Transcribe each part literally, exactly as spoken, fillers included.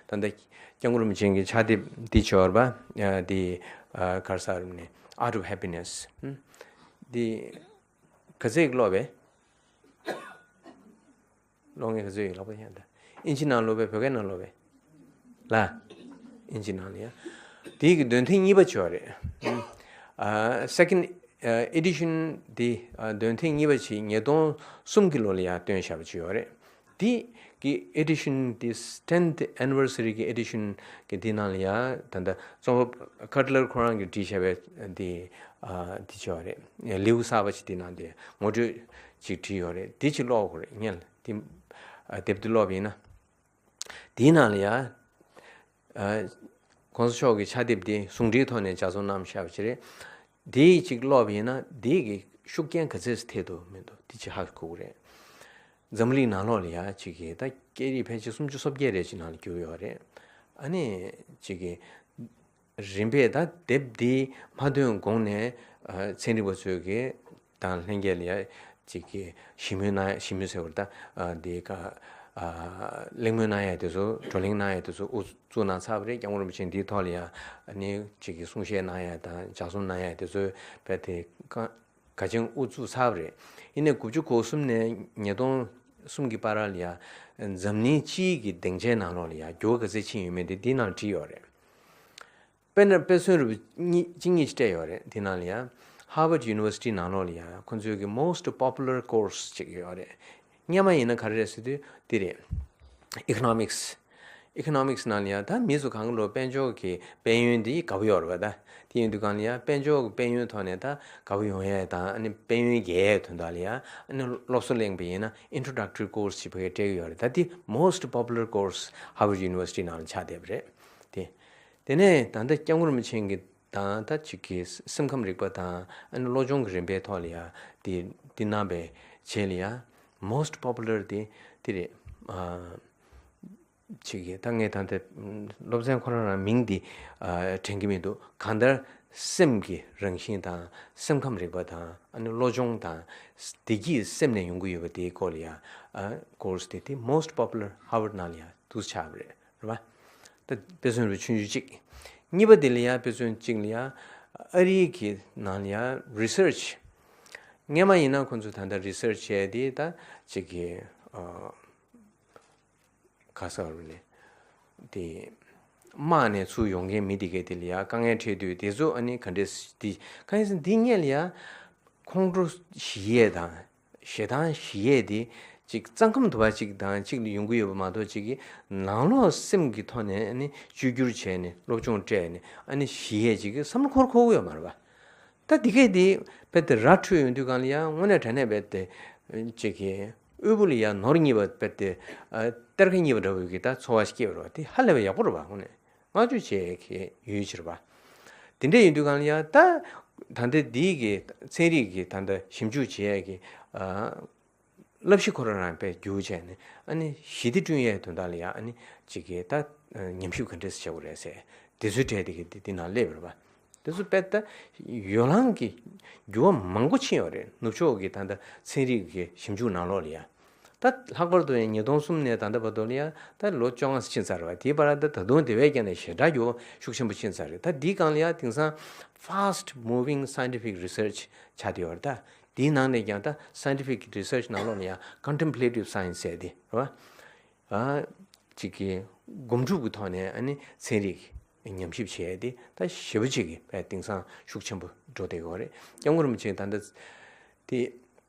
ད་ལྟ་སྐྱབས་མགོན་རིན་པོ་ཆེ་གི་ཕྱག་དེབ་འདི་བྱོས་པ། ཨ། འདི། ཨ། ག་རེ་ཟེར་ནས། Art of Happiness། ཨ། འདི་ག་ཚད་ཀློག་པས། ཀློག་མཁན་ག་ཚོད་ཡོད་ལབ་པ་ཡང་ད། ཨིན་ཇི་ནང་ཀློག་པས། བོད་སྐད་ནང་ཀློག་པས། ལ། ཨིན་ཇི་ནང་ལ་ཡ། དེའི་གི་འདོན་ཐེངས་གཉིས་པ་བྱས་པ་རེད། ཨ། second edition དེ། ཨ། འདོན་ཐེངས་གཉིས་པ་ཞིག་ཉིས་སྟོང་གསུམ་གྱི་ལོ་ལ་ཡ་བཏོན་བཞག་པ་ཅིག་ཡོད་རེད། དེ་གི་edition དེ། tenth anniversary གི་edition གི་དེ་ནང་ལ་ཡ། ད་ལྟ་རྩོམ་པ་པོ་ཁ་ཊི་ལར་ཁོ་རང་གིས་བྲིས་བཞག་པའི་དེ། ཨ། དེ་ཅིག་ཡོད་རེད། ལེའུ་གསར་པ་ཞིག་དེ་ནང་དེ་ངོ་སྤྲོད་ཅིག་བྲིས་ཡོད་རེད། དེ་ཅིག་ཀློག་དགོས་རེད། ངས་དེ། ཨ། དེབ་དེ་ཀློག་པ་ཡིན་ན། དེའི་ནང་ལ་ཡ། ཨ། ༸གོང་ས་མཆོག་གི་ཕྱག་དེབ་དེ་ཟུང་འབྲེལ་ཐོག་ནས་ལྗགས་རྩོམ་གནང་བཞག་པ་ཅིག་རེད། དེ་ཅིག་ཀློག་པ་ཡིན་ན་དེ་གི་ཤུགས་རྐྱེན་ག་ཚད་ཐེབས་འདུག་མི་འདུག་དེ་ཅིག་ཧ་གོ་གི་རེད། འཛམ་གླིང་ནང་ལོགས་ལ་ཡ་ཅིག་གི་ད་སྐད་རིགས་ཕལ་ཆེར་སུམ་ཅུ་སོ་བརྒྱད་རེ་ཅིག་ནང་ལ་གྱུར་ཡོད་རེད། ཨ་ནི་ཅིག་གི་རིམ་པས་ད་དེབ་འདི་མ་ཐོན་གོང་ནས། ཨ། ཚན་རིག་པ་ཚོས་ཀྱི་དང་ལྷན་རྒྱས་ལ་ཡ་ཅིག་གི་ཞི་མོལ་གནང་ཡ། ཞི་མོལ་ཟེར་བ་རེད་ད། ཨ། འདི་ཀ་ཨ། གླེང་མོལ་གནང་ཡ་དེ་ཚོ། བགྲོ་གླེང་གནང་ཡ་དེ་ཚོ་དབུ་བཙུགས་གནང་ཚར་བ་རེད། སྐྱབས་མགོན་རིན་པོ་ཆེ་འདིའི་ཐོག་ལ་ཡ། ཨ་ནི་ཅིག་གི་གསུང་བཤད་གནང་ཡ་དང་ལྗགས་རྩོམ་གནང་ཡ་དེ་ཚོ་རྦད་དེ་ག་ག་ཅིང་དབུ་བཙུགས་ཚར་བ་རེད། ཡིན་ནའི་དགུ་བཅུ་གོ་གསུམ་ནས་ཉིས་སྟོང་གསུམ་གྱི་བར་ལ་ཡ། འཛམ་གླིང་སྤྱིའི་གི་སྡིངས་ཆའི་ནང་ལོགས་ལ་ཡ་འགྱུར་བ་ག་ཚད་ཕྱིན་ཡོད་མེད་དེ་འདི་ནང་བྲིས་ཡོད་རེད། དཔེར་ན་དཔེ་མཚོན་རུ་གཉིས་གཅིག་གཉིས་ཅིག་སྤྲད་ཡོད་རེད། དེ་ནང་ལ་ཡ། Harvard University ནང་ལོགས་ལ་ཡ་ཁོང་ཚོའི་གི་most popular course ཅིག་ཡོད་རེད། སྔོན་མ་ཡིན་ན་ག་རེ་རེད་ཟེར་དུས་འདི་རེད། Economics། Economics ནང་ལ་ཡ་ད་མི་ཚོ་གང་ག་ལོ་དཔལ་འབྱོར་གྱི་དཔལ་ཡོན་འདི་དགའ་པོ་ཡོད་རེད་པ། ད་དེ་ཡིན་དུས་གང་ལ་ཡ་དཔལ་འབྱོར་གྱི་དཔལ་ཡོན་ཐོག་ནས་ད་དགའ་པོ་ཡོང་ཡས་དང་། ཨ་ནི་དཔལ་ཡོན་རྒྱས་ཡས་དོན་དག་ལ་ཡ། ཨ་ནི་སློབ་གསོ་གླེང་པ་ཡིན་ན་introductory course ཅིག་ཕ་གིར་སྤྲད་ཀྱི་ཡོད་རེད། ད་དེ་most popular course Harvard University ནང་ལ་ཆགས་བསྡད་པ་རེད། དེ། དེ་ནས་ད་ལྟ་སྐྱབས་མགོན་རིན་པོ་ཆེ་གི་དང་ད་ཅིག་གི་སེམས་ཁམས་རིག་པ་དང་། ཨ་ནི་བློ་སྦྱོང་གི་རིམ་པའི་ཐོག་ལ་ཡ་དེ་དེ་གནང་པའི་རྗེས་ལ་ཡ་most popular དེ་དེ་རེད། ཨ། ཅིག་གི་ད་ངས་ད་ལྟ་སློབ་ཚན་ཁོ་རང་རང་མིང་འདི། ཨ། དྲན་གྱི་མི་འདུག་གང་ལྟར་སེམས་ཀྱི་རང་བཞིན་དང་། སེམས་ཁམས་རིག་པ་དང་། ཨ་ནི་བློ་སྦྱོང་དང་། བདེ་སྐྱིད་སེམས་ནས་ཡོང་གི་ཡོད་པ་དེའི་སྐོར་ལ་ཡ། ཨ། course དེ་དེ་most popular Harvard ནང་ལ་ཡ་འདུག་ཆགས་པ་རེད། རེད་པ། ད་དཔེ་མཚོན་རུ་ཆུང་ཆུང་གཅིག་གཉིས་པ་དེ་ལ་ཡ། དཔེ་མཚོན་གཅིག་ལ་ཡ། ཨ་རིའི་གི་ནང་ལ་ཡ་research། སྔོན་མ་ཡིན་ན་ཁོང་ཚོ་ད་ལྟ་research བྱས་དེ་ད་ཅིག་གི། ཨ། ག་ཟེར་བ་རེད། དེ་དམག་ནས་ཚུར་ཡོང་མཁན་མི་དེ་གས་དེ་ལ་ཡ་དཀའ་ངལ་འཕྲད་དུས། དེ་ཚོ་ཨ་ནི་ག་འདྲས། དེ་ག་ཡིན་ཟེར་ན་འདི་སྔོན་ལ་ཡ་ཁོང་ཁྲོ་ཞི་ཡས་དང་ཞེ་སྡང་ཞི་ཡས་དེ་ཅིག་རྩ་ཁམས་དུ་བ་ཅིག་དང་ཅིག་ལ་ཡོང་གི་ཡོད་པ་མ་གཏོགས། ཅིག་གི་ནང་ལོགས་སེམས་ཀྱི་ཐོག་ནས་ཨ་ནི་བཅོས་བསྒྱུར་བྱས་ནས་སློབ་སྦྱོང་སྤྲད་ནས་ཨ་ནི་ཞི་ཡས་ཅིག་གི་བསམ་བློ་འཁོར་འཁོར་གི་ཡོད་མ་རེད་པ། ད་འདི་གས་དེ་རྦད་དེ་ར་འཕྲོད་ཡོང་དུས་གང་ལ་ཡ་དངོས་གནས་དྲང་གནས་རྦད་དེ་ཅིག་གི་དབུལ་པོ་ལ་ཡ་ནོར་གཉིས་པ། རྦད་དེ། ཨ། གཏེར་ཁ་གཉིས་པ་འདྲ་བོའི་གི་ད་ཚོར་བ་ཞིག་སྐྱེས་པ་རེད་པ། དེ་ཧ་ལས་པའི་ཡག་པོ་རེད་པ། དངོས་གནས་བསྔགས་བརྗོད་བྱེད་ཡས་ཀྱི་ཡུལ་ཅིག་རེད་པ། དེ་འདྲ་ཡིན་དུས་གང་ལ་ཡ་ད་ད་ལྟ་འདིའི་གི་ཚན་རིག་གི་ད་ལྟ་ཞིབ་འཇུག་བྱེད་ཡས་ཀྱི། ཨ། བསླབ་གཞི་ཁོ་རང་རང་དཔེ་བསྒྱུར་བྱས་ནས་ཨ་ནི་ཞི་བདེ་བསྐྲུན་ཡས་དོན་དག་ལ་ཡ། ཨ་ནི་ཅིག་གི་ད་ཉམས་ཞིབ་ག་འདྲས་བྱེད་དགོས་རེད་ཟེར། དེ་ཚོའི་གྲས་དེ་གི་དེ་དེ་ནང་སླེབས་པ་རེད་པ། དེ་ཚོ་དཔེ་ད་ཡོ་ལང་གི་འགྱུར་བ་མང་པོ་ཕྱིན་ཡོད་རེད། ནུབ་ཕྱོགས་ཀྱི་ད་ལྟ་ཚན་རིག་གི་ཞིབ་འཇུག་ནང་ལོགས་ལ་ཡ། ད་ལྷག་པར་དུ་ཡང་ཉིས་སྟོང་གསུམ་ནས་ད་ལྟ་བར་དུ་ལ་ཡ་ད་ལོ་བཅོ་ལྔ་ཙམ་ཕྱིན་ཚར་བ། དེའི་བར་ད་ད་དུང་དེ་བས་ཀྱང་ནས་ཞེ་དྲག་འགྱུར་བ་ཤུགས་ཆེན་པོ་ཕྱིན་ཚར་རེད། ད་འདིའི་སྒང་ལ་ཡ་དེང་སང་fast moving scientific research ཆགས་བསྡད་ཡོད་རེད། ད་དེའི་ནང་ནས་ཀྱང་ད་scientific research ནང་ལོགས་ལ་ཡ་contemplative science ཟེར་དེ་རེད་པ། ཨ། ཅིག་གི་སྒོམ་སྒྲུབ་ཀྱི་ཐོག་ནས་ཨ་ནི་ཚན་རིག་ཉམས་ཞིབ་བྱས་ཏེ་ད་ཞེ་པོ་ཅིག་གི་དཔེ་དེང་སང་ཤུགས་ཆེན་པོ་འགྲོ་བསྡད་ཡོད་རེད། སྐྱབས་མགོན་རིན་པོ་ཆེ་ད་ལྟ་དེ་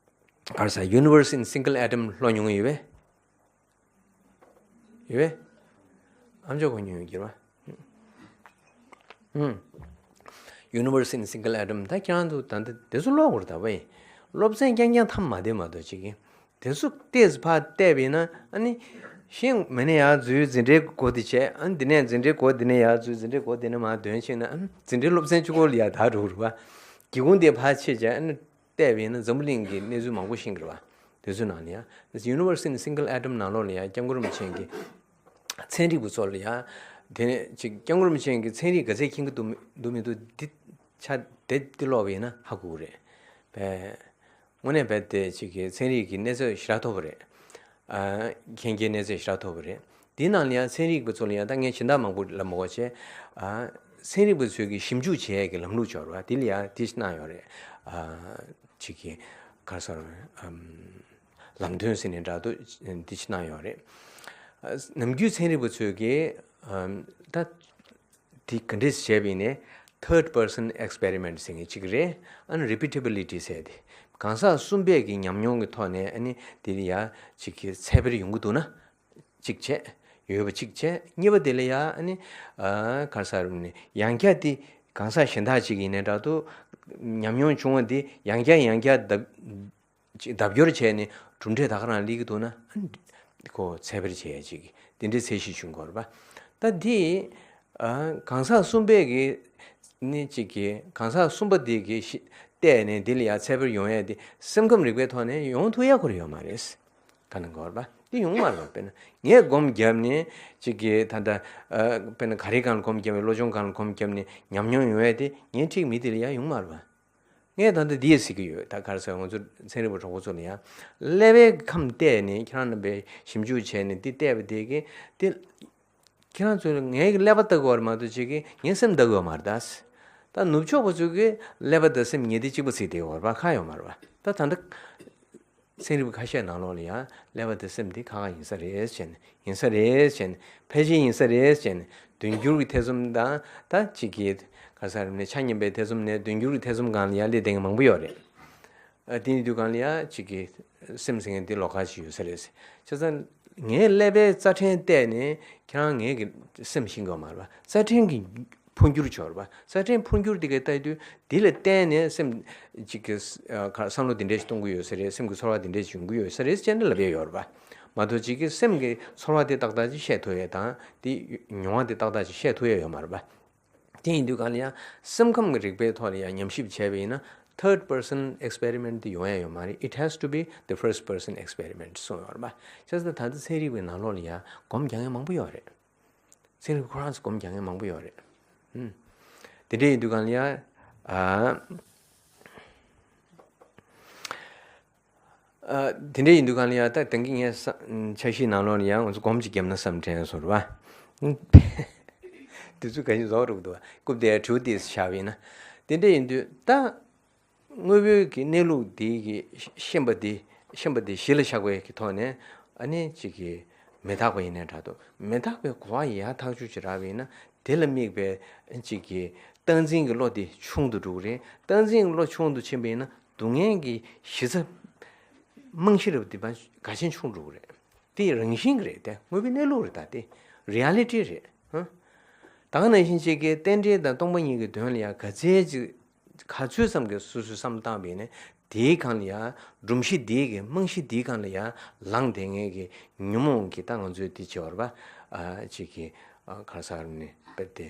ག་རེ་ཟེར། Universe in Single Atom ཀློག་མྱོང་ཡོད་པས། ཡོད་པས། ཨ་མཆོག་གོ་མྱོང་ཡོད་ཀྱི་རེད་པ། ཨུམ། Universe in Single Atom ད་ཁྱེད་རང་ཚོ་ད་ལྟ་དེ་ཚོ་ཀློག་དགོས་རེད། ད་བས་སློབ་ཚན་རྐྱང་རྐྱང་མཐའ་མ་བསྡད་མ་གཏོགས་ཅིག་གི། དེ་ཚོ་ཏོག་ཙམ་ཕར་བལྟས་པ་ཡིན་ན། ཨ་ནི་ཤིང་མི་ནི་ཡར་འཛུལ། འཛིན་གྲྭའི་སྒོ་དེ་བྱས། ཨ་ནི་འདི་ནས་འཛིན་གྲྭའི་སྒོ་འདི་ནས་ཡར་འཛུལ། འཛིན་གྲྭའི་སྒོ་འདི་ནས་མར་འདོན་ཕྱིན་ན། ཨ་ནི་འཛིན་གྲྭའི་སློབ་ཚན་གཅིག་པོ་ལ་ཡར་དར་འགྲོ་གི་རེད་པ། སྒེའུ་ཁུང་དེ་ཕར་ཕྱེ་བྱས། ཨ་ནི་བལྟས་པ་ཡིན་ན་འཛམ་བུ་གླིང་གི་གནས་ཚུལ་མང་པོ་ཤེས་ཀྱི་རེད་པ། དེ་ཚོའི་ནང་ལ་ཡ། Universe in Single Atom ནང་ལོགས་ལ་ཡ་སྐྱབས་མགོན་རིན་པོ་ཆེ་གིས་ཚན་རིག་པ་ཚོ་ལ་ཡ། དེ་ནས་ཅིག་སྐྱབས་མགོན་རིན་པོ་ཆེ་གིས་ཚན་རིག་ག་ཚད་མཁྱེན་གྱི་འདུག་མི་འདུག་མི་འདུག་འདི་ཆ་དེ་འདི་ཀློག་པ་ཡིན་ན་ཧ་གོ་གི་རེད་པས། དངོས་གནས་རྦད་དེ་ཅིག་གི་ཚན་རིག་གི་གནས་ཚད་ཞེ་དྲག་མཐོ་པོ་རེད། ཨ། མཁྱེན་རྒྱའི་གནས་ཚད་ཞེ་དྲག་མཐོ་པོ་རེད། དེའི་ནང་ལ་ཡང་ཚན་རིག་པ་ཚོ་ལ་ཡང་ད་ངས་སྦྱིན་བདག་མང་པོ་ལབ་མ་དགོས་བྱས། ཨ། ཚན་རིག་པ་ཚོས་ཀྱི་ཞིབ་འཇུག་བྱེད་ཡས་ཀྱི་ལམ་ལུགས་སྦྱོར་བ་དེ་ལ་ཡང་དེ་གནང་ཡོད་རེད། ཨ། ཅིག་གི་ག་རེ་ཟེར། ཨམ། ལམ་སྟོན་ཟེར་ནས་འདྲ་འདུག་དེ་གནང་ཡོད་རེད། ཨ། ནམ་རྒྱུན་ཚན་རིག་པ་ཚོས་ཀྱི། ཨམ། ད། དེ་ག་འདྲས་བྱས་པ་ཡིན་ནའི་third person experiment ཟེར་མཁན་གཅིག་རེད། ཨ་ནི་repeatability ཟེར་དེ། གང་ཟག་གསུམ་པས་ཀྱི་ཉམས་མྱོང་གི་ཐོག་ནས་ཨ་ནི་དེ་ལ་ཡ་གཅིག་གི་ཚད་འཕེར་ཡོང་གི་འདུག་ན་གཅིག་བྱས། ཡོད་པ་གཅིག་བྱས། གཉིས་པ་དེ་ལ་ཡ་ཨ་ནི། ཨ། ག་རེ་ཟེར་ནས་ཡང་བསྐྱར་དེ་གང་ཟག་གཞན་དག་ཅིག་ཡིན་ནའི་འདྲ་འདུག་ཉམས་མྱོང་བྱུང་བ་དེ་ཡང་བསྐྱར་ཡང་བསྐྱར་ལྡབ། ཅིག་ལྡབ་སྐྱོར་བྱས་ནས་གྲུབ་འབྲས་ད་ག་རང་སླེབས་ཀྱི་འདུག་ན། ཨ། ཁོ་ཚད་འཕེར་བྱེད་ཡ་ཅིག་དེ་འདྲའི་ཚད་གཞི་བྱུང་དགོས་རེད་པ། ད་དེ། ཨ། གང་ཟག་གསུམ་པས་ཀྱི་ནི་ཅིག་གི་གང་ཟག་གསུམ་པ་དེ་གི་ཤི་བལྟས་ནས་དེ་ལ་ཡ་ཚད་འཕེར་ཡོང་ཡ་དེ་སེམས་ཁམས་རིག་པའི་ཐོག་ནས་ཡོང་ཐུབ་ཡ་ཁོ་རང་ཡོད་མ་རེད། ག་ནང་དགོས་རེད་པ། དེ་ཡོང་མ་རེད་པ། དཔེར་ན་ངས་སྒོམ་བརྒྱབ་ནས་ཅིག་གི་ད་ལྟ། ཨ། དཔེར་ན་ག་རེ་སྒང་ལ་སྒོམ་བརྒྱབ་ནས་བློ་སྦྱོང་སྒང་ལ་སྒོམ་བརྒྱབ་ནས་ཉམས་མྱོང་ཡོང་ཡ་དེ་ངའི་འཁྲིས་མི་དེ་ལ་ཡ་ཡོང་མ་རེད་པ། ངས་ད་ལྟ་འདི་ཟེར་གྱི་ཡོད། ད་ག་རེ་ཟེར། ང་ཚོ་ཚན་རིག་པ་གྲོགས་པོ་ཚོ་ལ་ཡང་། ཀླད་པའི་ཁམས་བལྟས་ནས་ཁྱེད་རང་རྣམ་པས་ཞིབ་འཇུག་བྱས་ནས་འདི་བལྟས་པ་དེ་གིས་དེ། ཁྱེད་རང་ཚོས་ངའི་ཀླད་པ་ལྟ་དགོས་པ་མ་གཏོགས་ཅིག་གིས་ངའི་སེམས་ལྟ་དགོས་པ་མ་རེད་ད། ད་ནུབ་ཕྱོགས་པ་ཚོས་ཀྱི་ཀླད་པ་དང་སེམས་ཉེ་དེ་གཅིག་པ་ཟེར་བསྡད་ཡོད་རེད་པ། ཁག་ཡོད་མ་རེད་པ། ད་ད་ལྟ། ཚན་རིག་པ་ཁ་ཤས་ནང་ལོགས་ལ་ཡང་ཀླད་པ་དང་སེམས་དེ་ཁག་ཁག་ཡིན་ས་རེད་ཟེར་ནས། ཡིན་ས་རེད་ཟེར་ནས། ཕལ་ཆེར་ཡིན་ས་རེད་ཟེར་ནས། བདུན་འགྱུར་གྱི་ཐེ་ཚོམ་དང་ད་ཅིག་གི་ག་རེ་ཟེར་ནས། ཆ་མཉམ་པའི་ཐེ་ཚོམ་ནས་བདུན་འགྱུར་གྱི་ཐེ་ཚོམ་སྒང་ལ་ཡང་སླེབས་བསྡད་མཁན་མང་པོ་ཡོད་རེད། ཨ། དེ་ཡིན་དུས་སྒང་ལ་ཡང་ཅིག་གི་སེམས་ཟེར་མཁན་དེ་ལོགས་ཀ་ཞིག་ཡོད་ས་རེད་ཟེར། བྱས་ཙང་ངའི་ཀླད་པའི་རྩ་ཕྲན་བལྟས་ནས་ཁྱེད་རང་ངའི་གི་སེམས་ཤེས་དགོས་མ་རེད་པ། རྩ་ཕྲན་གྱི་འཕོ་འགྱུར་ཆོག་རེད་པ། རྩ་ཕྲན་འཕོ་འགྱུར་དེ་ག་ལྟ་དུས་དེ་ལ་བརྟེན་ནས་སེམས་ཅིག་གི་ཨ། ག་བསམ་བློ་དེ་འདྲ་ཞིག་གཏོང་གི་ཡོད་ས་རེད། སེམས་ཀྱི་ཚོར་བ་དེ་འདྲ་ཞིག་ཡོང་གི་ཡོད་ས་རེད་ཅེས་ནས་ལབ་ཡས་ཡོད་རེད་པ། མ་གཏོགས་ཅིག་གི་སེམས་ཀྱི་ཚོར་བ་དེ་ཏག་ཏག་ཅིག་བཤད་ཐུབ་ཡས་དང་དེ་མྱོང་བ་དེ་ཏག་ཏག་ཅིག་བཤད་ཐུབ་ཡས་ཡོད་མ་རེད་པ། དེ་ཡིན་དུས་སྒང་ལ་ཡང་སེམས་ཁམས་ཀྱི་རིག་པའི་ཐོག་ལ་ཡང་ཉམས་ཞིབ་བྱས་པ་ཡིན་ན། third person experiment དེ་ཡོང་ཡ་ཡོད་མ་རེད། It has to be the first person experiment གསུངས་ཡོད་རེད་པ། བྱས་ཙང་ད་ལྟ་ཚན་རིག་པའི་ནང་ལོགས་ལ་ཡང་སྒོམ་རྒྱག་མཁན་མང་པོ་ཡོད་རེད། ཚན་རིག་པ་ཁོ་རང་ཚོ་སྒོམ་རྒྱག་མཁན་མང་པོ་ཡོད་རེད། ཨུམ། དེ་འདྲ་ཡིན་དུས་སྒང་ལ་ཡང་། ཨ། ཨ། དེ་འདྲ་ཡིན་དུས་སྒང་ལ་ཡང་ད་དེང་གི་ངས་ས། འཆར་གཞིའི་ནང་ལོགས་ལ་ཡང་ང་ཚོ་སྒོམ་གཅིག་བརྒྱབ་ན་བསམ་དྲན་སོང་རེད་པ། དེ་ཚོ་ག་ཉིན་བཟོ་རུག་འདུག་རྐུབ་དེ་དྲིའུ་དེ་བཞག་པ་ཡིན་ན། དེ་འདྲ་ཡིན་དུས་ད། དངོས་པོའི་གི་གནས་ལུགས་དེ་གི་ཤེས་པ་དེ། ཤེས་པ་དེ་གཞི་ལ་བཞག་པའི་གི་ཐོག་ནས་ཨ་ནི་ཅིག་གི་མི་རྟག་པ་ཡིན་ནའི་འདྲ་འདུག་མི་རྟག་པའི་གོ་བ་ཡག་ཐག་ཆོད་ཅིག་རག་པ་ཡིན་ན། དེ་ལ་དམིགས་པའི་ཅིག་གི་སྟངས་འཛིན་གྱི་བློ་དེ་ཆུང་དུ་འགྲོ་གི་རེད། སྟངས་འཛིན་གྱི་བློ་ཆུང་དུ་ཕྱིན་པ་ཡིན་ན་སྡུག་བསྔལ་གྱི་གཞི་རྩ་རྨང་གཞི་རབ་དེ་བ་ག་ཆེན་ཆུང་འགྲོ་གི་རེད། དེ་རང་བཞིན་གྱི་རེད་དེ། དངོས་པོའི་གནས་ལུགས་རེད། ད་དེ་རི་ཨ་ལི་ཊི་རེད། ཧ། ད་ག་ནང་བཞིན་ཅིག་གི་རྟེན་འབྲེལ་དང་སྟོང་པ་ཉིད་ཀྱི་དོན་ལ་ཡང་ག་ཚད་ཅིག་ག་ཚོད་ཙམ་གྱི་སོ་སོས་བསམ་བློ་བཏང་བ་ཡིན་ན། དེའི་སྒང་ལ་ཡང་སྒྲོམ་གཞི་དེའི་གི་རྨང་གཞི་དེའི་སྒང་ལ་ཡང་ལངས་བསྡད་མཁན་གྱི་ཉོན་མོངས་ཀྱི་ད་ང་ཚོའི་དེ་བྱེད་པ་རེད་པ། ཨ། ཅིག་གི། ཨ། ག་རེ་ཟེར་ནས་དཔེ་དེ།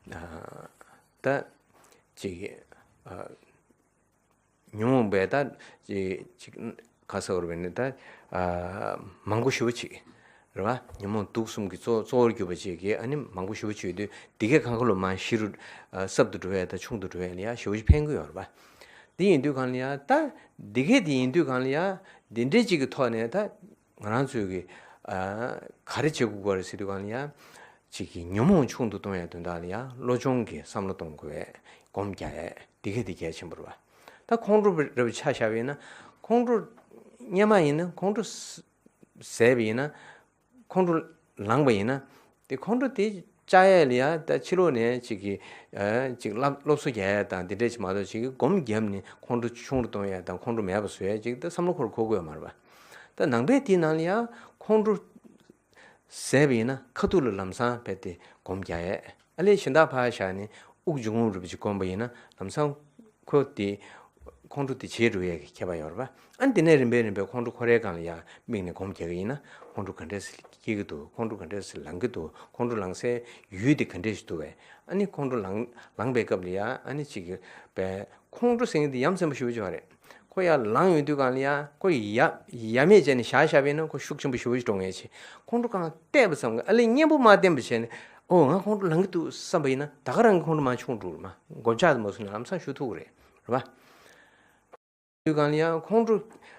ཨ། ད་ཅིག་གི། ཨ། ཉོན་མོངས་པའི་ད་ཅིག་ཅིག་ག་རེ་ཟེར་བ་ཡིན་ན་ད། ཨ། མང་པོ་ཞེ་པོ་ཅིག་རེད་པ། ཉོན་མོངས་དུག་གསུམ་གྱི་གཙོ་གཙོ་བོར་གྱུར་པ་ཅིག་གི་ཨ་ནི་མང་པོ་ཞེ་པོ་ཅིག་ཡོད་དུས། དེ་གས་གང་ག་ལོ་མ་གཞི་རུ། ཨ། སྲབ་ཏུ་འགྲོ་ཡ་དང་ཆུང་དུ་འགྲོ་ཡ་ལ་ཡ་ཞེ་པོ་ཅིག་ཕན་གྱི་ཡོད་རེད་པ། དེ་ཡིན་དུས་སྒང་ལ་ཡ་ད། དེ་གས་དེ་ཡིན་དུས་སྒང་ལ་ཡ་དེ་འདྲའི་ཅིག་གི་ཐོག་ནས་ད། ང་རང་ཚོས་ཀྱི། ཨ། ག་རེ་བྱེད་དགོས་ཀྱི་རེད་ཟེར་དུས་སྒང་ལ་ཡ། ཅིག་གི་ཉོན་མོངས་ཆུང་དུ་གཏོང་ཡ་དོན་དག་ལ་ཡ་བློ་སྦྱོང་གི་བསམ་བློ་གཏོང་དགོས་པས། སྒོམ་རྒྱག་ཡས་དེ་ག་དེ་གལ་ཆེན་པོ་རེད་པ། ད་ཁོང་ཁྲོ་རབ་ཆ་བཞག་པ་ཡིན་ན། ཁོང་ཁྲོ་སྔོན་མ་ཡིན་ན་ཁོང་ཁྲོ་ཟ་བཟས་པ་ཡིན་ན། ཁོང་ཁྲོ་ལངས་པ་ཡིན་ན། དེ་ཁོང་ཁྲོ་དེ་བཅག་ཡས་ལ་ཡ་ད་ཕྱི་ལོགས་ནས་ཅིག་གི། ཨ། ཅིག་སློབ་སློབ་གསོ་རྒྱག་ཡས་དང་དེ་འདྲས་ཅིག་མ་གཏོགས་ཅིག་གི་སྒོམ་བརྒྱབ་ནས་ཁོང་ཁྲོ་ཆུང་རུ་གཏོང་ཡས་དང་ཁོང་ཁྲོ་མེད་པ་བཟོ་ཡས་ཅིག་ད་བསམ་བློ་འཁོར་འཁོར་དགོས་ཡོད་མ་རེད་པ། ད་ནང་པའི་དེའི་ནང་ལ་ཡང་ཁོང་ཁྲོ་ཟས་པ་ཡིན་ན་ཁ་ཐུག་ལ་ལམ་སང་རྦད་དེ་སྒོམ་རྒྱག་ཡས། ཨ་ལས་གཞན་དག་ཕར་བཞག་ནས་དབུགས་འབྱུང་རྔུབ་རིམ་པ་ཅིག་བསྒོམས་པ་ཡིན་ན་ལམ་སང་ཁོ་དེ་ཁོང་ཁྲོ་དེ་བརྗེད་འགྲོ་ཡས་ཀྱི་ཁྱད་པར་ཡོད་རེད་པ། ཨ་ནི་དེ་ནས་རིམ་པས་རིམ་པས་ཁོང་ཁྲོ་འཁོར་ཡས་སྒང་ལ་ཡང་དམིགས་ནས་སྒོམ་རྒྱག་གི་ཡིན་ན་ཁོང་ཁྲོ་ག་འདྲས་སེ་སྐྱེ་གི་འདུག་ཁོང་ཁྲོ་ག་འདྲས་སེ་ལངས་ཀྱི་འདུག་ཁོང་ཁྲོ་ལངས་སའི་ཡུལ་དེ་ག་འདྲས་ཞིག་འདུག་པས། ཨ་ནི་ཁོང་ཁྲོ་ལངས་ལངས་པའི་སྐབས་ལ་ཡང་ཨ་ནི་ཅིག་གི་པས། ཁོང་ཁྲོ་ཟེར་མཁན་དེ་ཡ་མཚན་པོ་ཞེ་པོ་ཅིག་ཡོད་རེད། ཁོ་ཡར་ལངས་ཡོང་དུས་སྒང་ལ་ཡ་ཁོ་ཡ་ཡ་མེད་བྱས་ནས་བཞག་བཞག་པ་ཡིན་ན་ཁོ་ཤུགས་ཆེན་པོ་ཞེ་པོ་ཅིག་འགྲོ་མཁན་བྱེད། ཁོང་ཁྲོ་གང་བལྟས་པ་ཙམ་གྱིས་ཨ་ལས་གཉེན་པོ་མ་བསྟེན་པ་བྱས་ནས་ཨོ་ང་ཁོང་ཁྲོ་ལངས་ཀྱི་འདུག་བསམ་པ་ཡིན་ན་ད་ག་རང་གི་ཁོང་ཁྲོ་མར་ཆུང་འགྲོ་གི་རེད། མར་བགོ་བཤའ་དུ་མ་བཟུང་ནས་ལམ་སང་ཞུ་ཐུབ་ཀྱི་རེད། རེད་པ། དུས་སྒང་ལ་ཡང་ཁོང་ཁྲོ་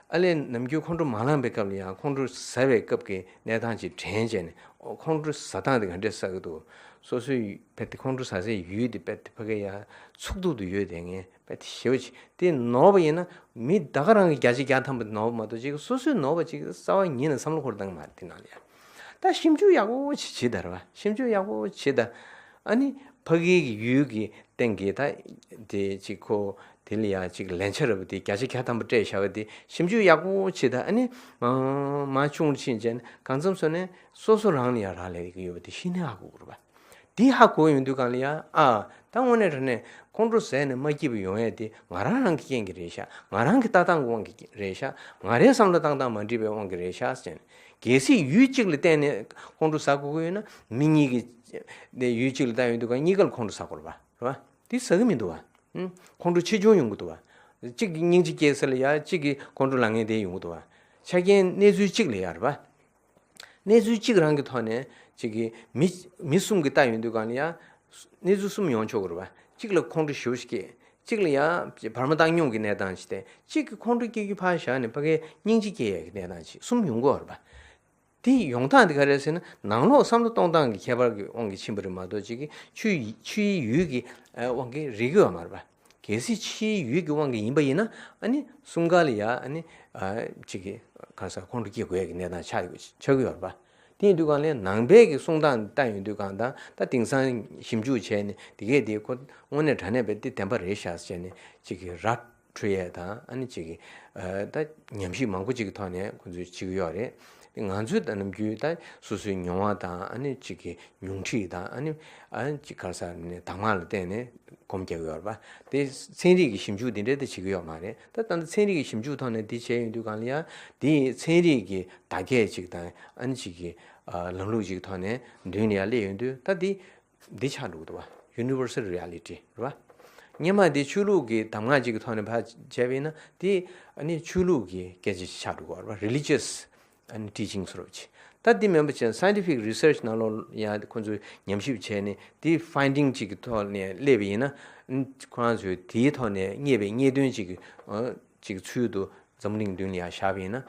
ཨ་ལས་ནམ་རྒྱུན་ཁོང་ཁྲོ་མ་ལངས་པའི་སྐབས་ལ་ཡང་ཁོང་ཁྲོ་ཟ་བའི་སྐབས་ཀྱི་གནས་སྟངས་ཅིག་དྲན་བྱས་ནས་ ཁོང་ཁྲོ་ཟ་སྟངས་དེ་ག་འདྲས་ཟ་གི་འདུག་སོ་སོའི་ཕ་གི་ཁོང་ཁྲོ་ཟ་སའི་ཡུལ་དེ་ཕ་གི་ཕ་གི་ཡ་ཚུགས་ཐུབ་ཏུ་ཡོད་དེ་ངས་ཕ་གི་ཞེ་པོ་ཅིག་དེ་ནོར་བ་ཡིན་ན། མི་ད་ག་རང་གི་བརྒྱ་ཆ་བརྒྱ་ཐམ་པ་ནོར་བ་མ་གཏོགས་ཅིག་སོ་སོའི་ནོར་བ་ཅིག་རྩ་བ་ཉིད་ནས་བསམ་བློ་འཁོར་བཏང་གི་མ་རེད། དེ་ནང་ལ་ཡ། ད་ཞིབ་འཇུག་ཡག་པོ་བྱེད་བྱེད་ད་རེད་བ། ཞིབ་འཇུག་ཡག་པོ་བྱེད་ད། ཨ་ནི་ཕ་གིའི་གི་ཡུལ་གི་སྟེང་གི་ད་དེ་ཅིག་ཁོ་དེ་ལ་ཡ་ཅིག་ལན་ཆ་རེད་བ། དེ་བརྒྱ་ཆ་བརྒྱ་ཐམ་པ་སྤྲད་བཞག་པ་དེ་ཞིབ་འཇུག་ཡག་པོ་བྱེད་ད། ཨ་ནི་མ་ཆུང་ཕྱིན་ཅན་གང་འཚམ་སོང་ནས་སོ་སོ་རང་ལ་ཡ་རག་ལས་ཀྱི་ཡོད་པ་དེ་ཤེས་ནས་ཧ་གོ་དགོས་རེད་བ། དེ་ཧ་གོ་ཡོང་དུས་གང་ལ་ཡ་ཨ་ད་དངོས་གནས་དྲང་གནས་ཁོང་ཁྲོ་ཟས་ནས་མ་སྐྱིད་པ་ཡོང་ཡས་དེ་ང་རང་རང་གི་རྐྱེན་གྱིས་རེད་ཤག་ང་རང་གི་ལྟ་སྟངས་ཀྱི་དབང་གིས་རེད་ཤག་ང་རའི་བསམ་བློ་བཏང་སྟངས་མ་འགྲིག་པའི་དབང་གིས་རེད་ཤག་ཟེར་ནས། གལ་སྲིད་ཡུལ་གཅིག་ལ་བརྟེན་ནས་ཁོང་ཁྲོ་ཟ་དགོས་ཀྱི་ཡོད་ན། མི་གཉིས་ཀྱི་དེ་ཡུལ་གཅིག་ལ་བལྟ་ཡོང་དུས་གང་གཉིས་ཀ་ལ་ཁོང་ཁྲོ་ཟ་དགོས་རེད་བ། རེད་བ། དེ་ཟ་གི་མི་འདུག་བ། ཁོང་ཁྲོ་ཆེ་ཆུང་ཡོང་གི་འདུག་བ། གཅིག་གིས་སྙིང་རྗེ་སྐྱེས་ས་ལ་ཡ་གཅིག་གིས་ཁོང་ཁྲོ་ལངས་མཁན་དེ་ཡོང་གི་འདུག་བ། ཆ་རྐྱེན་གནས་ཚུལ་གཅིག་ལ་ཡ་རེད་བ། གནས་ཚུལ་གཅིག་རང་གི་ཐོག་ནས་གཅིག་གིས་མི་མི་གསུམ་གྱིས་བལྟ་ཡོང་དུས་གང་ལ་ཡ། གནས་ཚུལ་གསུམ་ཡོང་ཆོག་གི་རེད་བ། གཅིག་ལ་ཁོང་ཁྲོ་ཞེ་པོ་ཞིག་སྐྱེས། གཅིག་ལ་ཡ་བར་མ་བཏང་སྙོམས་ཀྱི་གནས་སྟངས་ཤིག་སྟེ། གཅིག་གིས་ཁོང་ཁྲོ་སྐྱེ་རྒྱུ་ཕར་བཞག་ནས་ཕ་གིའི་སྙིང་རྗེ་སྐྱེ་ཡས་ཀྱི་གནས་སྟངས་ཤིག་གསུམ་ཡོང་གི་ཡོད་རེད་བ། དེ་ཡོང་སྟངས་དེ་ག་རེ་རེད་ཟེར་ན། ནང་ལོགས་བསམ་བློ་གཏོང་སྟངས་ཀྱི་ཁྱད་པར་གྱི་དབང་གིས་ཕྱིན་པ་རེད་མ་གཏོགས་གཅིག་གི་ཆོས་ཡི་ཆོས་ཡི་ཡུལ་གྱི་ཨ་དབང་གིས་རེད་ཀྱི་ཡོད་མ་རེད་པ། གལ་སྲིད་ཕྱིའི་ཡུལ་གྱི་དབང་གིས་ཡིན་པ་ཡིན་ན། ཨ་ནི་གསུམ་ཀ་ལ་ཡ་ཨ་ནི་ཨ་གཅིག་གི་ག་རེ་ཟེར། ཁོང་ཁྲོ་སྐྱེ་དགོས་ཡ་གི་གནས་སྟངས་ཆགས་ཡོད་ཆགས་ཀྱི་ཡོད་རེད་པ། དེ་ཡིན་དུས་གང་ལ་ནང་པའི་གི་གསུང་སྟངས་བལྟ་ཡོང་དུས་གང་དང་། ད་དེང་སང་ཞིབ་འཇུག་བྱས་ནས་དེ་གས་དེ་ཁོ་དངོས་གནས་དྲང་གནས་པའི་དེ་བདེན་པ་རེད་ཤག་ཟེར་ནས་གཅིག་གི་ར་འཕྲོད་ཡས་དང་། ཨ་ནི་གཅིག་གི་ཨ་ད་ཉམས་ཞིབ་མང་པོ་ཅིག་གི་ཐོག་ནས་ཁོ་ཚོས་བྱེད་ཀྱི་ཡོད་རེད། ང་ཚོས་ད་ནམ་རྒྱུན་ད་སོ་སོའི་མྱོང་བ་དང་། ཨ་ནི་གཅིག་གི་མྱོང་ཁྲིད་དང་། ཨ་ནི་ཨ་ནི་གཅིག་ག་རེ་ཟེར་ནས་གདམས་ངག་ལ་བརྟེན་ནས་སྒོམ་རྒྱག་གི་ཡོད་རེད་པ། དེ་ཚན་རིག་གི་ཞིབ་འཇུག་འདི་འདྲ་དེ་བྱེད་ཀྱི་ཡོད་མ་རེད། ད་ད་ལྟ་ཚན་རིག་གི་ཞིབ་འཇུག་ཐོག་ནས་འདི་བྱས་ཡོང་དུས་གང་ལ་ཡ། དེ་ཚན་རིག་གི་བརྡ་སྐད་ཅིག་དང་། ཨ་ནི་གཅིག་གི་ཨ་ལམ་ལུགས་ཅིག་ཐོག་ནས་མདུན་ལ་ཡ་སླེབས་ཡོང་དུས། ད་འདི་འདི་ཆགས་འགྲོ་གི་འདུག་བ། Universal Reality རེད་བ། སྔོན་མ་འདི་ཆོས་ལུགས་ཀྱི་གདམས་ངག་ཅིག་གི་ཐོག་ནས་ཕར་བྱས་པ་ཡིན་ན། དེ་ཨ་ནི་ཆོས་ལུགས་ཀྱི་སྐད་ཆ་ཅིག་ཆགས་འགྲོ་གི་ཡོད་རེད་བ། Religious ཨ་ནི་teaching ཟེར་བ་ཅིག་ད་འདི་མིན་པ་བྱས། scientific research ནང་ལོགས་ཡང་ཁོ་ཚོས་ཉམས་ཞིབ་བྱས་ནས་དེ་finding ཅིག་གི་ཐོག་ནས་སླེབས་པ་ཡིན་ན། ཨ་ནི་ཁོ་རང་ཚོས་དེའི་ཐོག་ནས་རྙེད་པའི་རྙེད་དོན་ཅིག་གི་ཨ་ཅིག་ཚུལ་དུ་འཛམ་བུ་གླིང་མདུན་ལ་ཡང་བཞག་པ་ཡིན་ན།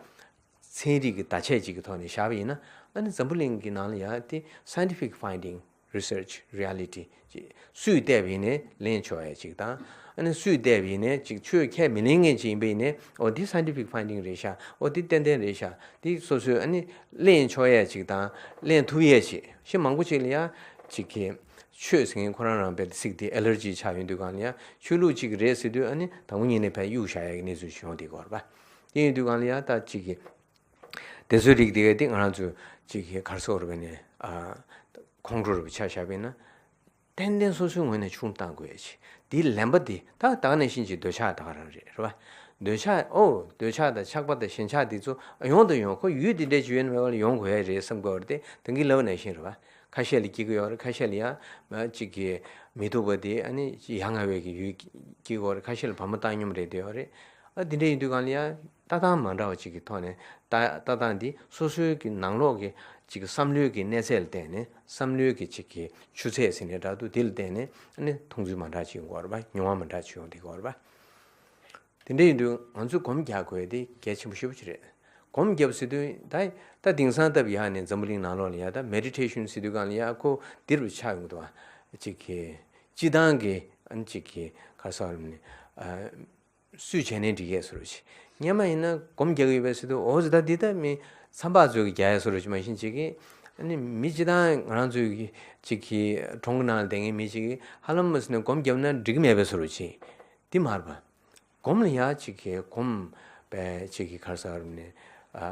ཚན་རིག་གི་བརྡ་ཆད་ཅིག་གི་ཐོག་ནས་བཞག་པ་ཡིན་ན། ཨ་ནི་འཛམ་བུ་གླིང་གི་ནང་ལ་ཡང་དེ་scientific finding, research, reality ཅིག་སུས་བལྟས་པ་ཡིན་ནའི་ལེན་ཆོག་ཡ་ཅིག་དང་། ཨ་ནི་སུས་བལྟས་པ་ཡིན་ནའི་ཅིག་ཆོས་ཁས་མི་ལེན་མཁན་ཅིག་ཡིན་པ་ཡིན་ནའི། ཨོ་འདི་scientific finding རེད་ཤག་ཨོ་འདི་ཏན་ཏན་རེད་ཤག་འདི་སོ་སོས་ཨ་ནི་ལེན་ཆོག་ཡ་ཅིག་དང་། ལེན་ཐུབ་ཡ་ཅིག་ཞེ་མང་པོ་ཅིག་ལ་ཡ་ཅིག་གི་ཆོས་ཟེར་མཁན་ཁོ་རང་རང་དཔེ་ཚིག་དེ་allergy ཆགས་ཡོང་དུས་གང་ལ་ཡ། ཆོས་ལུགས་ཅིག་རེད་ཟེར་དུས་ཨ་ནི་དང་པོ་ཉིད་ནས་ཕར་གཡུག་བཞག་ཡ་གི་གནས་ཚུལ་ཞིག་ཡོང་བསྡད་ཀྱི་ཡོད་རེད་པ། དེ་ཡིན་དུས་གང་ལ་ཡ་ད་ཅིག་གི་དེ་ཚོའི་རིགས་དེ་ག་དེ་ང་རང་ཚོ་ཅིག་གི་ག་རེ་ཟེར་དགོས་རེད་པ་ནས། ཨ་ཁོང་ཁྲོ་རུ་ཆ་བཞག་པ་ཡིན་ན། ཏན་ཏན་སོ་སོའི་ངོས་ནས་ཆུང་བཏང་དགོས་ཡ་ཅིག་དེའི་ལན་པ་དེ་ད་ད་ག་ནང་བཞིན་ཅིག་འདོད་ཆགས་ད་ག་རང་རེད། རེད་པ། འདོད་ཆགས། ཨོ་འདོད་ཆགས་དང་ཆགས་པ་དང་ཞེན་ཆགས་དེ་ཚོ་ཡོང་དང་ཡོང་། ཁོ་ཡུལ་དེ་འདྲའི་ཅིག་ཡོད་ན་མེད་པ་ལ་ཡོང་དགོས་ཡ་རེད་བསམ་དགོས་པ་རེད་དེ། ད་གིན་ལབ་པ་ནང་བཞིན་རེད་པ། ཁ་ཤས་ལ་སྐྱིད་ཀྱི་ཡོད་རེད། ཁ་ཤས་ལ་ཡ་ཅིག་གི་མི་སྡུག་པ་དེ་ཨ་ནི་ཡ་ང་བའི་གི་ཡུལ་སྐྱིད་ཀྱི་ཡོད་རེད། ཁ་ཤས་ལ་བར་མ་བཏང་སྙོམས་རེད་བསྡད་ཡོད་རེད། ཨ་དེ་འདྲ་ཡིན་དུས་གང་ལ་ཡ་ལྟ་སྟངས་མ་འདྲ་བ་ཅིག་གི་ཐོག་ནས། ལྟ་ལྟ་སྟངས་འདི་སོ་སོའི་གི་ནང་ལོགས་ཀྱི་ཅིག་གི་བསམ་བློའི་གི་གནས་ཚད་ལ་བརྟེན་ནས། བསམ་བློའི་གི་ཅིག་གི་ཆུ་ཚད་ཟེར་ནའི་འདྲ་འདུག་དེ་ལ་བརྟེན་ནས་ཨ་ནི་མཐོང་ཚུལ་མ་འདྲ་ཅིག་ཡོང་གི་ཡོད་རེད་པ། མྱོང་བ་མ་འདྲ་ཅིག་ཡོང་བསྡད་ཀྱི་ཡོད་རེད་པ། དེ་འདྲ་ཡིན་དུས་ང་ཚོས་སྒོམ་རྒྱག་དགོས་དེ་གལ་ཆེན་པོ་ཞེ་པོ་ཅིག་རེད། སྒོམ་རྒྱབ་ཟེར་དུས་ད་ད་དེང་སང་སྟབས་ཡག་ནས་འཛམ་བུ་གླིང་ནང་ལོགས་ལ་ཡ་ད་མེ་ཌི་ཊེ་ཤན་ཟེར་དུས་གང་ལ་ཡ་ཁོ་འདིར་བ་ཆགས་ཡོང་གི་འདུག་བ། ཅིག་གི་སྤྱི་བཏང་གི་ཨ་ནི་ཅིག་གི་ག་རེ་ཟེར་དགོས་རེད་པ་ནས། ཨ་སུས་བྱས་ནའི་འགྲིག་གས་བཟོ་འདྲ་ཅིག་སྔོན་མ་ཡིན་ན་སྒོམ་རྒྱག་གི་ཡོད་པས་ཟེར་དུས། འོ་ཟེར། ད་འདི་ད་མི་མཚམས་པ་ཚོས་ཀྱིས་རྒྱག་ཡས་བཟོ་འདྲ་ཅིག་མ་གཞི་ཅིག་གི། ཨ་ནི་མི་སྤྱི་བཏང་ང་རང་ཚོའི་གི་ཅིག་གི་གྲོང་གི་ནང་ལ་བསྡད་མཁན་མི་ཅིག་གིས་ཧ་ལམ་མ་ཟེར་ནས་སྒོམ་རྒྱབ་ན་འགྲིག་གི་མེད་པས་བཟོ་འདྲ་ཅིག་འདི་མ་རེད་པ། སྒོམ་ལ་ཡ་ཅིག་གི་སྒོམ་པའི་ཅིག་གི་ག་རེ་ཟེར་དགོས་རེད་པ་ནས། ཨ་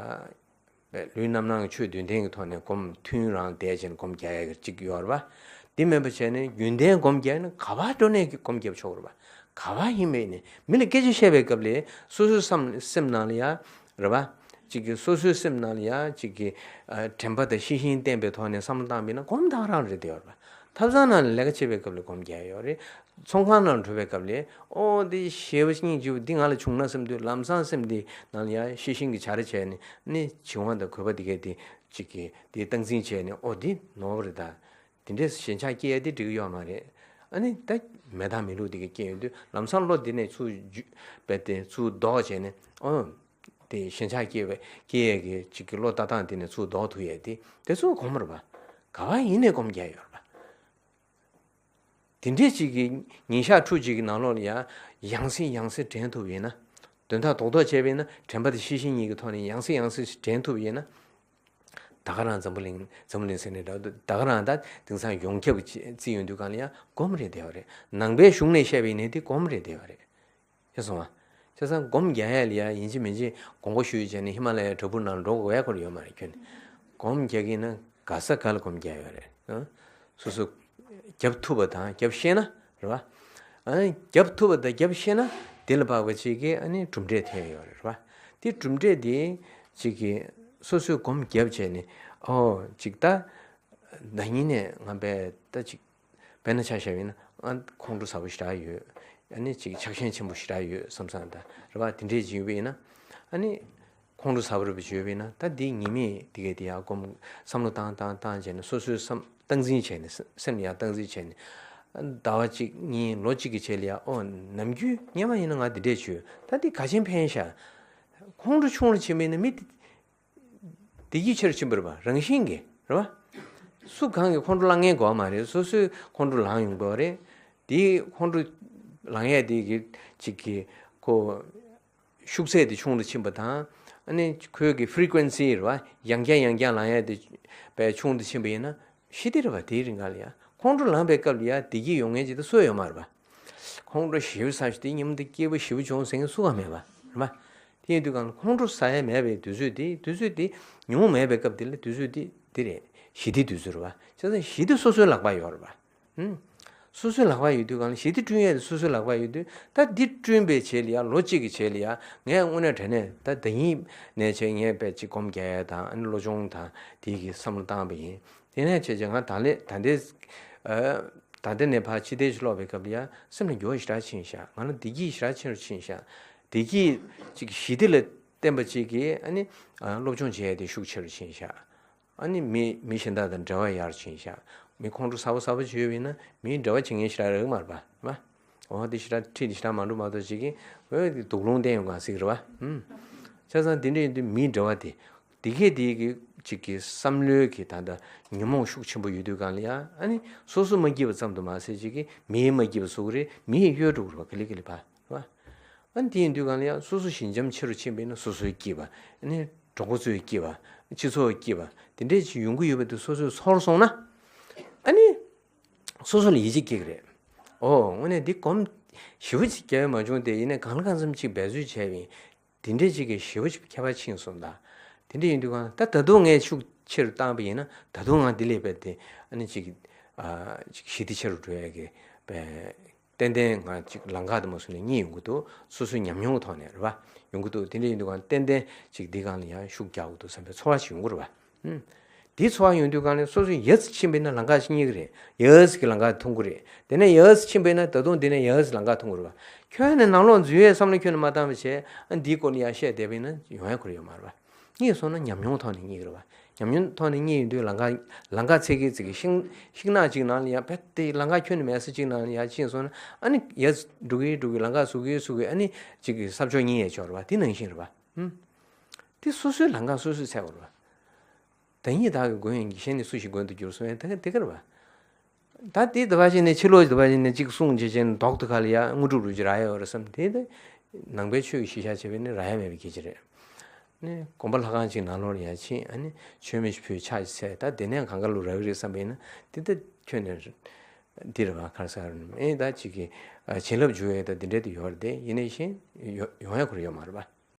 པའི་ལུས་རྣམ་སྣང་གི་ཆོས་བདུན་ལྡན་གྱི་ཐོག་ནས་སྒོམ་ཐུན་རང་བསྡད་བྱས་ནས་སྒོམ་རྒྱག་ཡ་གི་ཅིག་ཡོད་རེད་པ། དེ་མིན་པ་བྱས་ནས་རྒྱུན་ལྡན་སྒོམ་རྒྱག་ན་ག་པར་འགྲོ་ནས་ཀྱི་སྒོམ་རྒྱབ་ཆོག་རེད་པ། ག་པར་ཡིན་པ་ཡིན་ནས་མི་ལ་སྐད་ཆ་བཤད་པའི་སྐབས་ལ་སོ་སོའི་བསམ་སེམས་ནང་ལ་ཡ། རེད་པ། ཅིག་གི་སོ་སོའི་སེམས་ནང་ལ་ཡ་ཅིག་གི་ཨ་དྲན་པ་དང་ཤེས་བཞིན་བསྟེན་པའི་ཐོག་ནས་བསམ་བློ་བཏང་པ་ཡིན་ན་སྒོམ་ད་ག་རང་རེད་བསྡད་ཡོད་རེད་པ། ཐབ་ཚང་ནང་ལ་ལས་ཀ་བྱེད་པའི་སྐབས་ལ་སྒོམ་རྒྱག་ཡོད་རེད། ཚོང་ཁང་ནང་འགྲོ་བའི་སྐབས་ལ། ཨོ་འདི་ཞེ་པོ་སྙིང་རྗེ་པོ་འདི་ང་ལ་བྱུང་ན་བསམ་དུས། ལམ་སང་སེམས་འདི་ནང་ལ་ཡ་ཤེས་བཞིན་གྱི་བྱ་ར་བྱས་ནས་ནི་བྱིང་བ་དང་གུས་པ་འདི་གས་དེ་ཅིག་གི་དེ་སྟངས་འཛིན་བྱས་ནས། ཨོ་འདི་ནོར་བ་རེད་ད། དེ་འདྲས་ཞེན་ཆགས་སྐྱེ་ཡ་དེ་འགྲིག་གི་ཡོད་མ་རེད། ཨ་ནི་ད་མེད་དང་མི་ལུགས་དེ་གས་སྐྱེ་ཡོང་དུས། ལམ་སང་བློ་འདི་ནས་ཚུར་འཇུ་བས་དེ་ཚུར་ལྡོག་བྱས་ནས། ཨོ་དེ་ཞེན་ཆགས་སྐྱེ་བའི་སྐྱེ་ཡས་ཀྱི་ཅིག་གི་བློ་ལྟ་སྟངས་དེ་ནས་ཚུར་ལྡོག་ཐུབ་ཡས་དེ་དེ་ཚོ་སྒོམ་རེད་པ། ག་བ་ཡིན་ནས་སྒོམ་རྒྱག་ཡོད་རེད་པ། དེ་འདྲས་ཅིག་གི་ཉིན་ཞག་ཕྲུགས་གཅིག་གི་ནང་ལོགས་ལ་ཡང་ཡང་སེ་ཡང་སེ་དྲན་ཐུབ་ཡིན་ན། དོན་དག་རྡོག་རྡོག་བྱས་པ་ཡིན་ན་དྲན་པ་དེ་ཤེས་བཞིན་ཉིད་ཀྱི་ཐོག་ནས་ཡང་སེ་ཡང་སེ་དྲན་ཐུབ་ཡིན་ན། ད་ག་རང་འཛམ་བུ་གླིང་འཛམ་བུ་གླིང་ཟེར་ནས་འདྲ་འདུག་ད་ག་རང་ད་དེང་སང་ཡོངས་ཁྱབ་ཀྱི་རྩིས་ཡོང་དུས་གང་ལ་ཡང་སྒོམ་རེད་བསྡད་པ་རེད། ནང་པའི་གཞུང་ནས་བཤད་པ་ཡིན་ནའི་དེ་སྒོམ་རེད་བསྡད་པ་རེད། ཤེས་སོང་ང་། བྱས་ཙང་སྒོམ་རྒྱག་ཡ་ལ་ཡ་ཡིན་གཅིག་མིན་གཅིག་དགོངས་པ་ཞུས་བྱས་ནས་ཧི་མ་ལ་ཡའི་བྲག་ཕུག་ནང་འགྲོ་དགོས་ཡ་ཁོ་རང་ཡོད་མ་རེད་ཁྱོད་ནི། སྒོམ་རྒྱག་གི་ཡིན་ན་ག་ས་ག་ལ་སྒོམ་རྒྱག་ཡོད་རེད། ཨ། སོ་སོ་རྒྱབ་ཐུབ་པ་དང་རྒྱབ་ཤེས་ན་རེད་བ། ཨ་ནི་རྒྱབ་ཐུབ་པ་དང་རྒྱབ་ཤེས་ན་དེ་ལ་དཔག་པ་ཅིག་གིས་ཨ་ནི་གྲུབ་འབྲས་ཐོན་ཡོད་རེད་བ། དེ་གྲུབ་འབྲས་དེ་ཅིག་གིས་སོ་སོས་སྒོམ་རྒྱབ་བྱས་ནས་ཨོ་ཅིག་ད་ཟླ་ཉིན་ནས་ང་པས་ད་ཅིག་དཔེར་ན་ཆ་བཞག་པ་ཡིན་ན་ཨ་ཁོང་ཁྲོ་ཟ་བོ་ཞེ་དྲག་ཡོད། ཨ་ནི་ཅིག་ཆགས་ཞེན་ཆེན་པོ་ཞེ་དྲག་ཡོད་བསམ་བསམ་ད་རེད་བ། དེ་འདྲས་ཅིག་ཡོད་པ་ཡིན་ན་ཨ་ནི་ཁོང་ཁྲོ་ཟ་བོ་རེད་པ་ཅིག་ཡོད་པ་ཡིན་ན་ད་འདི་ཉི་མས་དེ་གས་དེ་ཡག་སྒོམ་བསམ་བློ་བཏང་བཏང་བཏང་བྱས་ནས་སོ་སོའི་བསམ་སྟངས་འཛིན་བྱས་ནས་སེམས་ཡང་སྟངས་འཛིན་བྱས་ནས་ཟླ་བ་གཅིག་གཉིས་ལོ་གཅིག་གི་རྗེས་ལ་ཡང་ཨོ་ནམ་རྒྱུན་སྔོན་མ་ཡིན་ན་ང་འདི་འདྲས་བྱོས་ད་འདི་ག་ཅན་ཕན་ཤག་ཁོང་ཁྲོ་ཆུང་རུ་ཕྱིན་པ་ཡིན་ན་མི་དེ། བདེ་སྐྱིད་ཆེ་རུ་ཕྱིན་པ་རེད་པ། རང་བཞིན་གྱིས་རེད་པ། སུ་གང་གིས་ཁོང་ཁྲོ་ལངས་མཁན་དགོས་པ་མ་རེད། སོ་སོས་ཁོང་ཁྲོ་ལངས་ཡོང་དགོས་པ་རེད། དེའི་ཁོང་ཁྲོ་ལངས་ཡས་དེ་གི་ཅིག་གི་ཁོ་ཤུགས་ཚད་དེ་ཆུང་དུ་ཕྱིན་པ་དང་། ཨ་ནི་ཁོའི་གི་ཕི་རི་ཀུ་ཨེན་སི་རེད་པ། ཡང་བསྐྱར་ཡང་བསྐྱར་ལངས་ཡས་དེ་བས་ཆུང་དུ་ཕྱིན་པ་ཡིན་ན་ཞི་བདེ་རེད་པ། དེའི་རིང་ག་ལ་ཡ་ཁོང་ཁྲོ་ལངས་པའི་སྐབས་ལ་ཡ་བདེ་སྐྱིད་ཡོང་མཁན་ཅིག་ད་སུ་ཡོད་མ་རེད་པ། ཁོང་ཁྲོ་ཞེ་པོ་ཟ་ཞིག་དེ་ཉིན་མོ་དེ་སྐྱིད་པོ་ཞེ་པོ་བྱུང་ཟེར་མཁན་སུ་གང་མེད་པ་རེད་པ། དེ་ཡིན་དུས་གང་ལ་ཁོང་ཁྲོ་ཟ་ཡ་མེད་པའི་དུས་ཚོད་དེ་དུས་ཚོད་དེ་ཉུང་མེད་པའི་སྐབས་དེ་ལ་དུས་ཚོད་དེ་དེ་རེད། ཞི་བདེའི་དུས་ཚོད་རེད་པ། བྱས་ཙང་ཞི་བདེ་སོ་སོའི་ལག་པ་ཡོད་རེད་པ། ཧུམ། སོ་སོའི་ལག་པ་ཡོད་དུས་གང་ལ་ཞི་བདེ་བསྐྲུན་ཡས་དེ་སོ་སོའི་ལག་པ་ཡོད་དུས་ད་འདི་བསྐྲུན་པའི་རྗེས་ལ་ཡ་ལོ་གཅིག་གི་རྗེས་ལ་ཡ་ངས་དངོས་གནས་དྲང་གནས་ད་ཟླ་ཉིན་ནས་བྱས་ངས་དཔེ་ཅིག་སྒོམ་རྒྱག་ཡ་དང་ཨ་ནི་བློ་སྦྱོང་དང་དེ་གི་བསམ་བློ་བཏང་པ་ཡིན། དེ་ནས་བྱས་བྱས་ང་ད་ལས་ད་ལྟའི་ཨ་ད་ལྟ་ནས་ཕར་ཕྱི་བལྟས་ཤིག་ཀློག་པའི་སྐབས་ལ་ཡ་སེམས་ལ་འགྱུར་བ་ཞེ་དྲག་ཕྱིན་ཤག་ང་ལ་བདེ་སྐྱིད་ཞེ་དྲག་ཆེ་རུ་ཕྱིན་ཤག་བདེ་སྐྱིད་ཅིག་ཞི་བདེ་ལ་བརྟེན་པ་ཅིག་གིས་ཨ་ནི་ཨ་སློབ་སྦྱོང་བྱེད་ཡ་དེ་ཤུགས་ཆེ་རུ་ཕྱིན་ཤག་ཨ་ནི་མི་མི་གཞན་དག་དང་འབྲེལ་བ་ཡར་ཕྱིན་ཤག་མི་ཁོང་ཁྲོ་ཟ་བོ་ཟ་བོ་ཅིག་ཡོད་པ་ཡིན་ན་མིའི་འབྲེལ་བ་བྱེད་མཁན་ཞེ་དྲག་རག་གི་མ་རེད་པ། འོ་དེ་ཞེ་དྲག་ཁྲིད་དེ་ཞེ་དྲག་མ་འགྲོ་མ་གཏོགས་ཅིག་གིས་འོ་དེ་དུག་རླུང་བསྟན་ཡོང་གང་སྲིད་རེད་པ། ཧུམ། བྱས་ཙང་དེ་འདྲ་ཡིན་དུས་མིའི་འབྲེལ་བ་དེ། དེ་གས་དེ་གི་ཅིག་གི་བསམ་བློའི་གི་ད་ལྟ་ཉོན་མོངས་ཤུགས་ཆེན་པོ་ཡོད་དུས་གང་ལ་ཡ་ཨ་ནི་སོ་སོ་མ་སྐྱིད་པ་ཙམ་དུ་མ་ཟད་ཅིག་གི་མིའི་མ་སྐྱིད་པ་བཟོ་གི་རེད། མིའི་གཡོལ་འགྲོ་གི་རེད་པ། ག་ལེ་ག་ལེ་བ་རེད་པ། ཨ་ནི་དེ་ཡིན་དུས་གང་ལ་ཡ་སོ་སོ་ཞི་འཇམ་ཆེ་རུ་ཕྱིན་པ་ཡིན་ན་སོ་སོའི་སྐྱིད་པ། ཨ་ནི་གྲོགས་པོ་ཚོའི་སྐྱིད་པ། སྤྱི་ཚོགས་སྐྱིད་པ། དེ་འདྲས་ཅིག་ཡོང་གི་ཡོད་པ་དེ་སོ་སོས་ཚོར་སོང་ན། ཨ་ནི་སོ་སོ་ལ་ཡིད་ཆེས་སྐྱེ་གི་རེད། ཨོ་དངོས་གནས་འདི་སྒོམ་ཞེ་པོ་ཅིག་རྒྱག་ཡ་མ་བྱུང་སྟེ་ཡིན་ནའི་གང་ལ་གང་འཚམ་ཅིག་འབད་རྩོལ་བྱས་པ་ཡིན། དེ་འདྲས་ཅིག་གིས་ཞེ་པོ་ཅིག་ཁྱད་པར་ཕྱིན་སོང་ད། དེ་འདྲས་ཡིན་དུས་གང་ད་ད་དུང་ངས་ཤུགས་ཆེ་རུ་བཏང་པ་ཡིན་ན་ད་དུང་ང་འདི་ལས་དཔེ་དེ་ཨ་ནི་ཅིག་ཨ་ཅིག་ཞི་བདེ་ཆེ་རུ་འགྲོ་ཡ་གི་དཔེ་ཏན་ཏན་ང་ཅིག་ལམ་ཁ་དེ་མ་སུ་ནས་རྙེད་ཡོང་གི་འདུག་སོ་སོའི་ཉམས་མྱོང་གི་ཐོག་ནས་རེད་པ། ཡོང་གི་འདུག་དེ་འདྲས་ཡིན་དུས་གང་ཏན་ཏན་ཅིག་འདི་གང་ལ་ཡང་ཤུགས་རྒྱག་གི་འདུག་བསམ་པའི་ཚོར་བ་ཞིག་ཡོང་གི་རེད་པ། ཨུམ། དེའི་ཚོར་བ་ཡོང་དུས་གང་ལ་སོ་སོ་ཡར་ཙམ་ཕྱིན་པ་ཡིན་ན་ལམ་ཁ་ཞིག་རྙེད་ཀྱི་རེད། ཡར་ཙམ་གྱི་ལམ་ཁ་མཐོང་གི་རེད། དེ་ནས་ཡར་ཙམ་ཕྱིན་པ་ཡིན་ན་ད་དུང་དེ་ནས་ཡར་ཙམ་ལམ་ཁ་མཐོང་གི་རེད་པ། ཁྱོན་ནས་ནང་ལོགས་འཛུལ་ཡས་བསམ་བློ་ཁྱོན་ནས་མ་བཏང་བ་བྱས་ཨ་འདིའི་སྐོར་ལ་ཡང་བཤད་བསྡད་པ་ཡིན་ན་ཡོང་ཡ་ཁོ་རང་ཡོད་མ་རེད་པ། རྙེད་སོང་ན་ཉམས་མྱོང་ཐོག་ནས་རྙེད་ཀྱི་རེད་པ། ཉམས་མྱོང་ཐོག་ནས་རྙེད་ཡོང་དུས་ལམ་ཁ་ལམ་ཁ་ཚེག་གི་ཚེག་གི་ཤིང་ཤིང་ནགས་གཅིག་ནང་ལ་ཡང་བེད་དེ་ལམ་ཁ་ཁྱོན་ནས་མེད་ས་གཅིག་ནང་ལ་ཡང་ཕྱིན་སོང་ན་ཨ་ནི་ཡར་འགྲོ་གི་འགྲོ་གི་ལམ་ཁ་ཟུག་གི་ཟུག་གི་ཨ་ནི་གཅིག་གི་ས་ཕྱོགས་རྙེད་ཡས་ཆོག་རེད་པ། དེ་ནང་བཞིན་རེད་པ། ཨུམ། དེ་སོ་སོའི་ལམ་ཁ་སོ་སོས་འཚོལ་དགོས་རེད་པ། བདག་ཉིད་བདག་གི་མགོན་ཡིན་གྱི། གཞན་ནི་སུ་ཞིག་མགོན་དུ་འགྱུར་གསུངས་ཡ་དེ་ག་དེ་ག་རེད་པ། ད་དེ་འདི་པ་ཅིག་ནས་ཕྱི་ལོགས་འདི་པ་ཅིག་ནས་གཅིག་གསུངས་བྱས་བྱས་ནས་ལྡོག་ཏུ་ཁ་ལ་ཡ་དངོས་གྲུབ་རུ་ཅིག་རག་ཡ་ཡོད་རེད་བསམ་དེ་ད་ནང་པའི་ཆོས་ཀྱི་གཞི་བཞག་བྱས་པས་ནི་རག་ཡ་མེད་པའི་སྐད་ཆ་རེད། ནས་དགོན་པ་ལྷ་ཁང་ཅིག་ནང་ལོགས་ལ་ཡ་ཕྱིན་ཨ་ནི་མཆོད་མེ་ཞིག་ཕུལ་ཕྱག་ཅིག་འཚལ་ད་དེ་ནས་གང་ག་ལུ་རག་གི་རེད་བསམ་པས་ན་དེ་ད་ཁྱོན་ནས་འདི་རེད་པ། ག་རེ་ཟེར་ཨེ་ད་ཅིག་གི་བྱིན་རླབས་འཇུག་ཡས་ད་འདི་འདྲས་དེ་ཡོད་རེད་དེ་ཡིན་ནའི་གཞན་ཡོ་ཡོང་ཡ་ཁོ་རང་ཡོད་མ་རེད་པ།